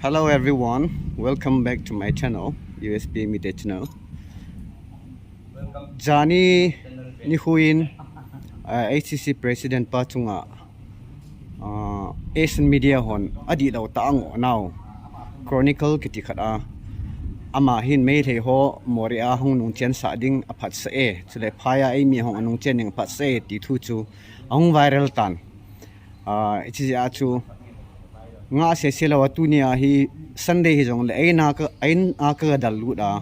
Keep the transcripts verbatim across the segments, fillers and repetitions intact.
Hello everyone, welcome back to my channel, U S P Media Channel. Jani nikhuin, uh, H T C President pa chunga, uh, Asian media hon adih lou tah a ngoh nau Chronicle kiti khat a, ama hin Meitei ho Moreh a hung nungchen sah ding aphatsah e, chule phai a eimi hung anungchen ding aphatsah e ti thu chu ahung viral tan. Ah, hiche jeh a chu ngah sese lou a tunia hi Sunday hijongle eina ka, eina ka dal lut a,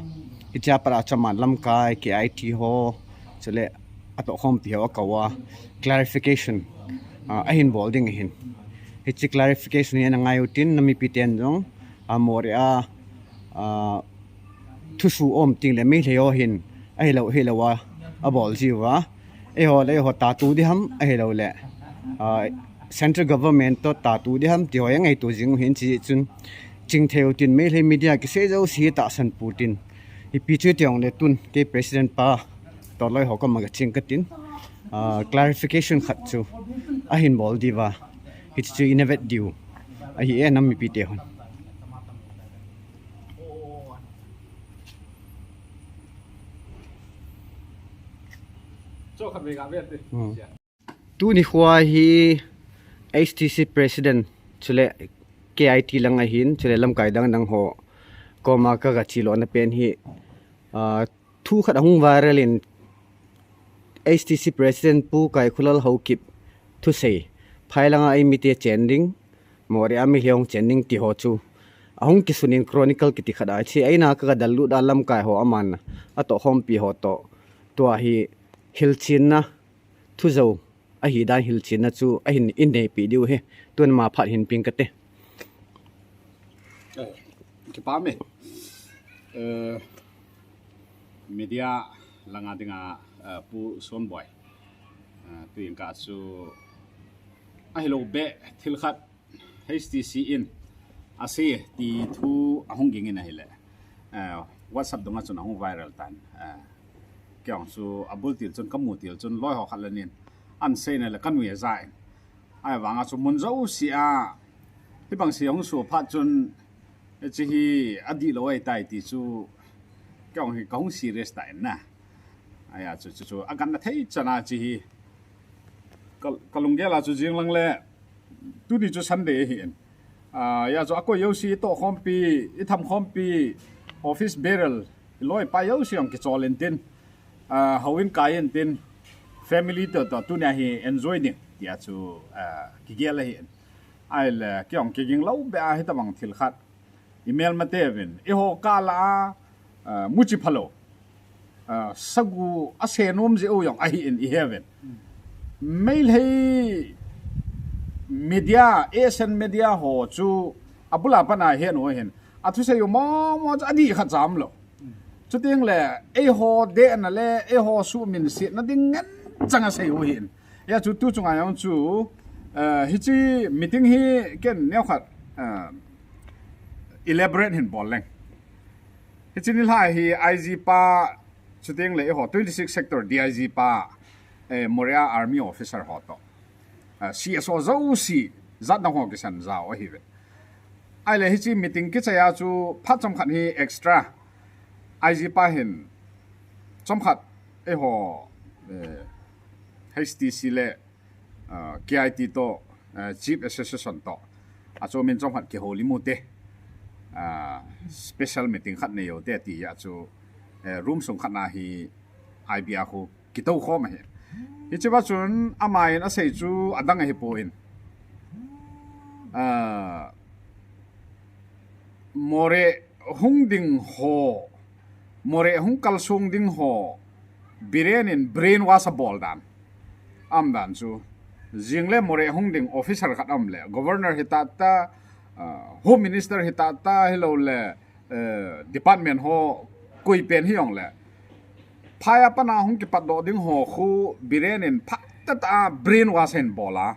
hichea pat a chu aman lamkai K I T ho, chule atohkhompi ho akou a clarification, ah, ahin bol ding ahin. Hiche clarification hi ana ngai utin, nam mipi ten jong, ah, Moreh a, ah, thusuh um tengle Meitei ho hin ahilou, hilou a abol jiuva, eiho le eiho tatu ding ham, ahiloule, ah, central government toh tatu ding ham ti ho angaito jing u ahin, hiche jeh chun chingthei utin Meitei media kisei jouse tahsan pu tin, ipi chu tijongle tun kei president pa toh loi ho koma kaching katin, ah, clarification khat chu ahin bol diuva, hiche chu ina vet diu ahi e, nam mipi te hon. Hmm. Tuni khoa hi H T C President chule K I T lang ahin, chule lamkai dang dang ho koma ka, kache lona pen hi, ah, thu khat ahung viral in, H T C President Pu Kaikholal Haokip thusei, phai langa eimite chen ding, Moreh a Meitei hung chen ding ti ho chu ahung kisun in Chronicle kiti khat a, hiche eina ka, ka dal lut a lamkai ho aman atohkhompi ho toh, tua hi hilchenna thu jou ahi dan hilchenna chu ahin, in neipeh diu ahi. Tun ama phat hin ping kate. Eh, kipa me. Eh, media langa dinga, eh, Pu Sonboi. Eh, tuin ka chu ahilou beh thil khat H T C in asei ti thu ahung ging in ahile, eh, WhatsApp dunga chun ahung viral tan. Eh, kei jong chu abul til chun, kamu til chun, loi ho khat le ni in ahin seina le kanui aja in. Ahivanga chu mun jouse a hibang sei ahung soh phat chun, hiche hi adih lou ahitai ti chu kei jong hi kahung serious tan na. Ahia chu, chu, chu aganna thei chan a hiche hi ka, kalunggel a chu jing lang le, tuni chu Sunday ahin. Ah, hia chu akoi jouse, itohkhompi, ithamkhompi, office bearer, iloi ipai jouse jong kichol intin, ah, houin kai intin, family toh, toh tunia hi enjoy ding tia chu, ah, kigel ahin. Ahile kei jong kiging lou beh a hitabang thil khat imelmateuvin, eiho kah lah a, ah, muchi phalou, ah, sagu ase nom jeh u jong ahin iheuvin. Meitei media, Asian media ho chu abul a pat a hen u ahin, athusei u momo chu adih khat jam lou. Chutengle eiho dehna le eiho suhminsetna ding ngen chang asei u ahin. Hia chu tu chunga jong chu, eh, hiche meeting hi ken neokhat, eh, elaborate hin bol leng. Hiche nilhah hi I G pa, chutengle eiho twenty six sector D I G pa, eh, Moreh a army officer ho toh, eh, C S O jouse jat dang ho kisan jao ahiuve. Ahile hiche meeting kichai a chu phat chomkhat hi extra I G pa hin chomkhat eiho, eh, H T C le, ah, K I T toh, ah, Chief Association toh, achomin chomkhat kihoulim u te, ah, special meeting khat nei u te ti a chu, eh, room sung khat na hi I B a khu kitou khom ahi. Hiche va chun aman asei chu adang ahipoi. Ah, Moreh hung ding ho, Moreh hung kalsong ding ho, Biren in brainwash abol dan. Aum dan chu, jing le Moreh hung ding officer khat aum le, Governor hita ta, ah, Home Minister hita ta, hilou le, eh, department ho koi pen hijongle, phai a pat a hung kipatdoh ding ho khu Biren in phatah a brainwash ahin bol a.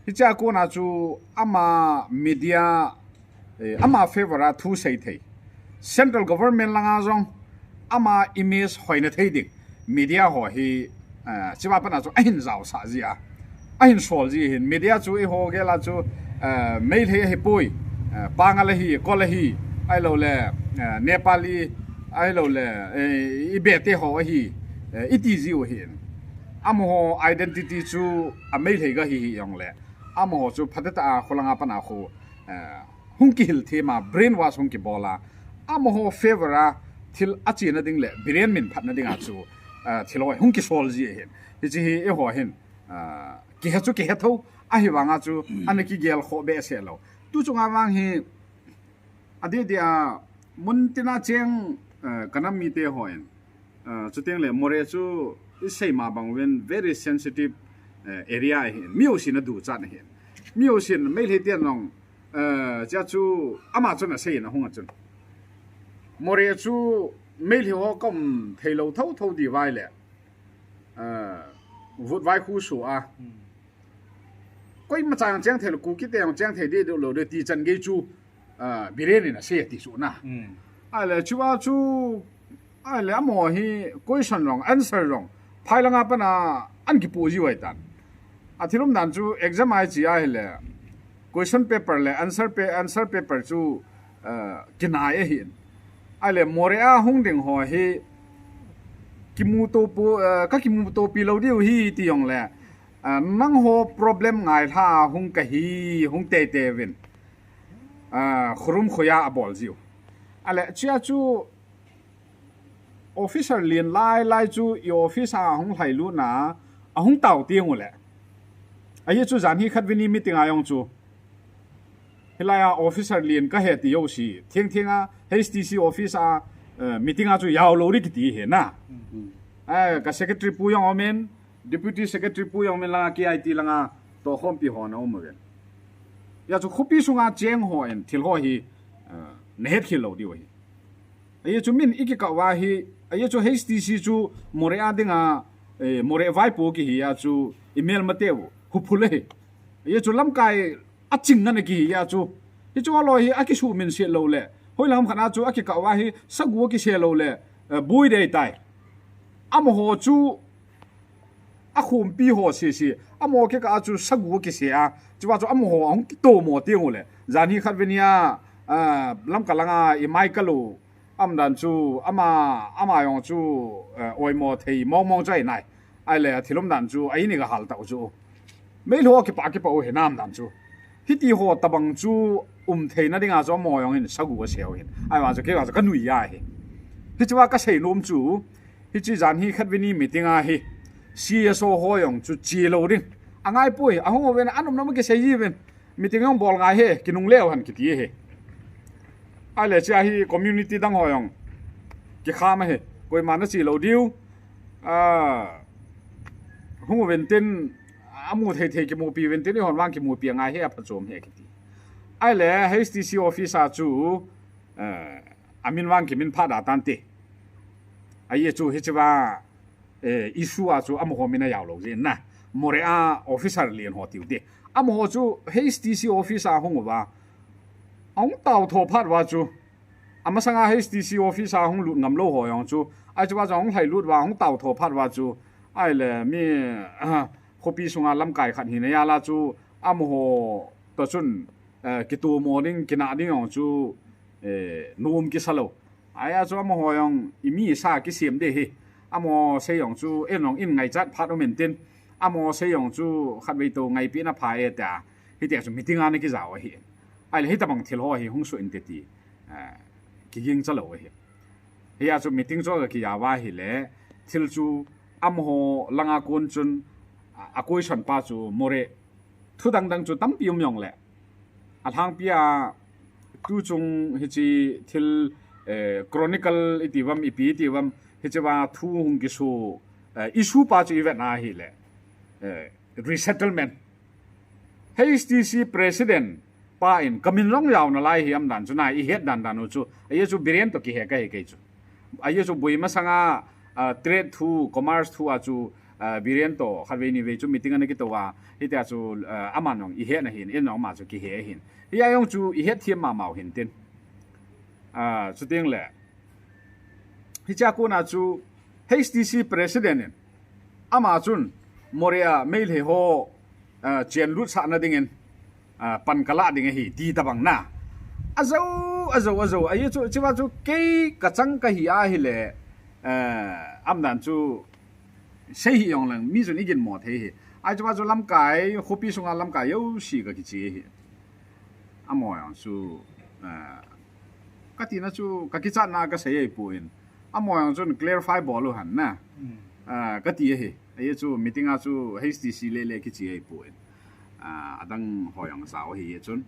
Hichea kona chu ama media, eh, ama favor a thu sei thei, central government langa jong ama image hoina thei ding media ho hi, eh, hichea pat a chu ahin jaosah ji a, ahin sol ji ahin. Media chu eiho gel a chu, eh, Meitei ahipoi, eh, Pangal ahi, Kol ahi, ahilouleh, eh, Nepali, ahilouleh, eh, i bete ho ahi, eh, iti jiu ahin. Amaho identity chu a Meitei ga hi hijongleh, amaho chu phatecha a kholanga pana khu, eh, hung kihil thima, brainwash hung kibola, amaho favor a thil achena ding le Biren min phatna dinga chu, eh, thil ho hung kisol ji ahin. Hiche hi eiho hin, ah, kihe chu kihe tho, ahivanga chu ana kigel khoh behseh lou. Tu chunga vang hi, adeh deh a, mun tina cheng, eh, ka nam mite hon, eh, chuteng le Moreh chu i seima bang uvin very sensitive, eh, area ahin. Mi jousen aduchat ahin. Mi jousen Meitei ten jong, eh, chea chu ama chun asei in ahung a chun, Moreh chu Meitei ho kaum thei lou thotho diu vai le, eh, vutvai khu su a. Koima chang cheng thei lou, Kuki te jong cheng thei deh lou ding ti chan gei chu, ah, Biren in asei ti chu na. Ahile chua chu, ahile amaho hi question jong, answer jong, phai langa pana ana kipoh jiu ahitan. Athil umdan chu exam a iche ahile, question paper le answer pa-, answer paper chu, ah, kinai ahin. Ahile Moreh a hung ding ho hi, kimuto pu-, ah, ka kimutopi lou diu ahi ti jongle, ah, nangho problem ngailha hung kahi, hung teitei uvin, ah, khorum khoiya abol jiu. Ahile chea chu officer len lai lai chu i office a hung lhailut na, ahung tao teng ule, ahi chu jan hi khatvei ni meeting a jong chu, hilai a officer len kahi ti jouse, thengtheng a H T C office a, eh, meeting a chu jao lou ding kiti ahi na. Eh, ka secretary pu jong aumin, deputy secretary pu jong aumin langa K I T langa tohkhompi hon aum uvin. Hijeh chun khopi sunga cheng hon thil ho hi, eh, nahet khel lou diu ahi. Ahi chu min ikikah uva hi, ahi chu H T C chu Moreh a dinga, eh, Moreh vaipo kihi a chu imelmateu huphul ahi. Ahi chu lamkai aching ngan akihi a chu, hichu aloi hi akisuhminset lou le, hoilam khat a chu akikah uva hi sagu akise lou le, eh, boi dei tai. Amaho chu akhompi ho sese, amaho kikah a chu sagu akise a, chua chu amaho ahung kitomo teng ule, jan hi khatvei ni a, ah, Lamka langa imai kalou, umdan chu ama, ama jong chu, eh, oimo thei mong mong chu ahi nai. Ahile athil umdan chu aini gahal tau chu, Meitei ho kipah kipah u hinam dan chu, hiti ho tobang chu um theina dinga chu amaho jong hin sagu aseu hin. Ahivang chu kei vang chu kanui ahi. Hichea kasei nom chu, hiche jan hi khatvei ni meeting a hi C S O ho jong chu che lou ding angaipoi, ahung uvin, anom nom a kisei jiuvin, meeting jong bol ngai ahi, kinungle u hen kiti ahi. Ahile chea hi community dang ho jong kikham ahi, koima nache lou diu, ah, hung uvin tin, amu thei thei kimupi uvin tin, eihon vang kimupi angai ahi, aphachom ahi kiti. Ahile H T C office a chu, eh, amin vang kimin phat da tante. Ahi chu hichea, eh, issue a chu amaho min ajao lou jeh in na, Moreh a officer len ho tiu te, amaho chu H T C office a hung uva, ahung tao tho phat uva chu, amasanga H T C office a hung lut ngam lou ho jong chu, ahi chua chu ahung lhailut uva, ahung tao tho phat uva chu, ahile mi, ah, khopi sunga lamkai khat hina jal a chu, amaho toh chun, eh, kitomo ding, kinah ding jong chu, eh, nom kisa lou. Ahia chu amaho jong imi sa kisem ding ahi. Amaho sei jong chu, ei jong in ngaichat phat um intin, amaho sei jong chu khatvei toh ngaipeh na pha e tia, hitia chu meeting a ana kijao ahi. Ahile hitobang thil ho hi hung soh inte ti, eh, kigingcha lou ahi. Hia chu meeting chu aga kijao ahile, thil chu amaho langa kon chun, a, a question pa chu Moreh thu dang dang chu tampi um jongle, alhangpia tuchung hiche thil, eh, chronicle iti uvam, ipi iti uvam, hichea thu hung kiso, eh, issue pa chu ivet na ahile, eh, resettlement, H T C president pa in kamin jong jao nalai hi umdan chu na, ihet dan dan u chu, ahi chu Biren toh kihe kahi kei chu. Ahi chu boi masanga, ah, trade thu, commerce thu a chu, ah, Biren toh khatvei nivei chu meeting ana kitou a, hitia chu, ah, aman jong ihet na hin, in jong ama chu kihe ahin. Hia jong chu ihet them mama u hintin. Ah, chuteng le, hichea kona chu H T C president in, ama chun Moreh a Meitei ho, ah, chenlut sahna dingin, ah, pan kalah ding ahi ti tobang na, Ajou, ajou, ajou. Ahi chu, chuva chu kei kachang kahi ahile, eh, aumdan chu sei hih jongleng, mi chun igin mo thei ahi. Ahi chuva chu lamkai, khopi sunga lamkai jouse kakiche ahi. Amaho jong chu, eh, katina chu, kakichatna kasei ahipoi. Amaho jong chun clarify bol u hen na. Hmm. Ah, kati ahi. Ahi chu meeting a chu H T C le le kiche ahipoi. Ah, adang ho jong jao ahi chun.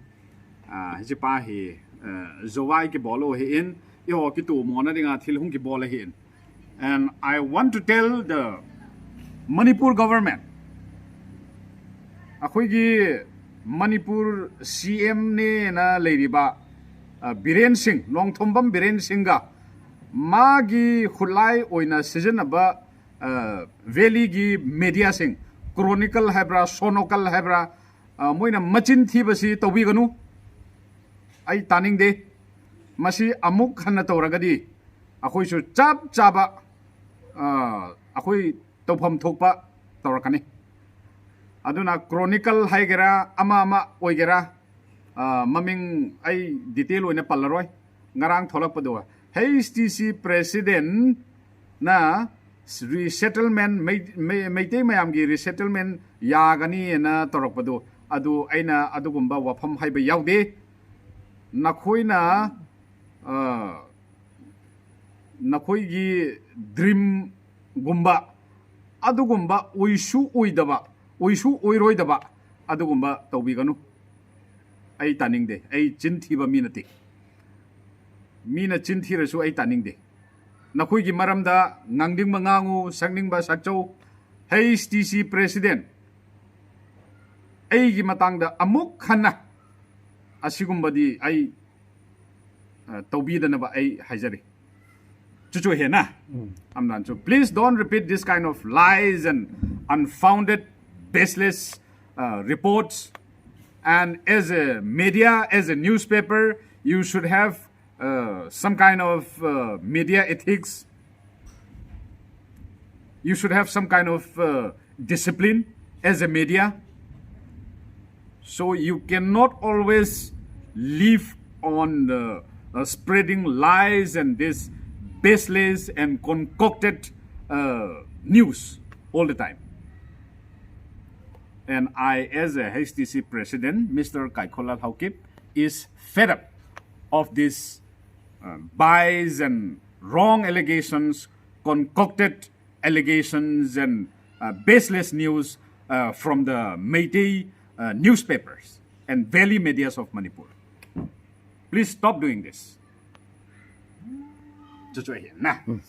Ah, hiche pa hi, eh, jou a ikibol u ahin, eiho kitomona dinga thil hung kibol ahin. And I want to tell the Manipur government, ꯑꯩꯈꯣꯏꯒꯤ Manipur C M ꯅꯦꯅ ꯂꯩꯔꯤꯕ, ꯑ, ꯕꯤꯔꯦꯟ ꯁꯤꯡ, ꯅꯣꯡꯊꯣꯝꯕꯝ ꯕꯤꯔꯦꯟ ꯁꯤꯡꯒ ꯃꯥꯒꯤ ꯈꯨꯠꯂꯥꯏ ꯑꯣꯏꯅ ꯁꯤꯖꯤꯟꯅꯕ, ꯑ, valley ꯒꯤ media ꯁꯤꯡ, Chronicle ꯍꯥꯏꯕ꯭ꯔꯥ, Sonokal ꯍꯥꯏꯕ꯭ꯔꯥ, ꯑ, ꯃꯣꯏꯅ ꯃꯆꯤꯟ ꯊꯤꯕꯁꯤ ꯇꯧꯕꯤꯒꯅꯨ꯫ ꯑꯩ ꯇꯥꯅꯤꯡꯗꯦ꯫ ꯃꯁꯤ ꯑꯃꯨꯛ ꯍꯟꯅ ꯇꯧꯔꯒꯗꯤ ꯑꯩꯈꯣꯏꯁꯨ ꯆꯞ ꯆꯥꯕ, ꯑ, ꯑꯩꯈꯣꯏ ꯇꯧꯐꯝ ꯊꯣꯛꯄ ꯇꯧꯔꯛꯀꯅꯤ꯫ ꯑꯗꯨꯅ Chronicle ꯍꯥꯏꯒꯦꯔꯥ, ꯑꯃ ꯑꯃ ꯑꯣꯏꯒꯦꯔꯥ, ꯑ, ꯃꯃꯤꯡ ꯑꯩ detail ꯑꯣꯏꯅ ꯄꯜꯂꯔꯣꯏ꯫ ꯉꯔꯥꯡ ꯊꯣꯛꯂꯛꯄꯗꯣ, H T C president ꯅ resettlement, ꯃꯩ-, ꯃꯩ-, ꯃꯩꯇꯩ ꯃꯌꯥꯝꯒꯤ resettlement ꯌꯥꯒꯅꯤꯅ ꯇꯧꯔꯛꯄꯗꯣ, ꯑꯗꯨ ꯑꯩꯅ ꯑꯗꯨꯒꯨꯝꯕ ꯋꯥꯐꯝ ꯍꯥꯏꯕ ꯌꯥꯎꯗꯦ꯫ ꯅꯈꯣꯏꯅ, ꯑ, ꯅꯈꯣꯏꯒꯤ dream ꯒꯨꯝꯕ, ꯑꯗꯨꯒꯨꯝꯕ ꯑꯣꯏꯁꯨ ꯑꯣꯏꯗꯕ, ꯑꯣꯏꯁꯨ ꯑꯣꯏꯔꯣꯏꯗꯕ ꯑꯗꯨꯒꯨꯝꯕ ꯇꯧꯕꯤꯒꯅꯨ꯫ ꯑꯩ ꯇꯥꯅꯤꯡꯗꯦ꯫ ꯑꯩ ꯆꯤꯟ ꯊꯤꯕ ꯃꯤ ꯅꯠꯇꯦ꯫ ꯃꯤꯅ ꯆꯤꯟ ꯊꯤꯔꯁꯨ ꯑꯩ ꯇꯥꯅꯤꯡꯗꯦ꯫ ꯅꯈꯣꯏꯒꯤ ꯃꯔꯝꯗ ꯉꯥꯡꯅꯤꯡꯕ ꯉꯥꯡꯉꯨ, ꯁꯛꯅꯤꯡꯕ ꯁꯛꯆꯧ꯫ H T C president, ꯑꯩꯒꯤ ꯃꯇꯥꯡꯗ ꯑꯃꯨꯛ ꯍꯟꯅ ꯑꯁꯤꯒꯨꯝꯕꯗꯤ ꯑꯩ, ꯑ, ꯇꯧꯕꯤꯗꯅꯕ ꯑꯩ ꯍꯥꯏꯖꯔꯤ꯫ ꯆꯨꯆꯨ ꯍꯦꯟꯅ꯫ ꯎꯝ꯫ ꯑꯝꯅꯥꯟ ꯆꯨ, please don't repeat this kind of lies and unfounded, baseless, uh, reports. And as a media, as a newspaper, you should have, uh, some kind of, uh, media ethics. You should have some kind of, uh, discipline as a media. So you cannot always live on, uh, uh, spreading lies and this baseless and concocted, uh, news all the time. And I, as a H T C president, Mister Kaikholal Haokip, is fed up of this, uh, bias and wrong allegations, concocted allegations and, uh, baseless news, uh, from the Meitei, uh, newspapers and valley medias of Manipur. Please stop doing this. Chuchu ahi na. Hmm.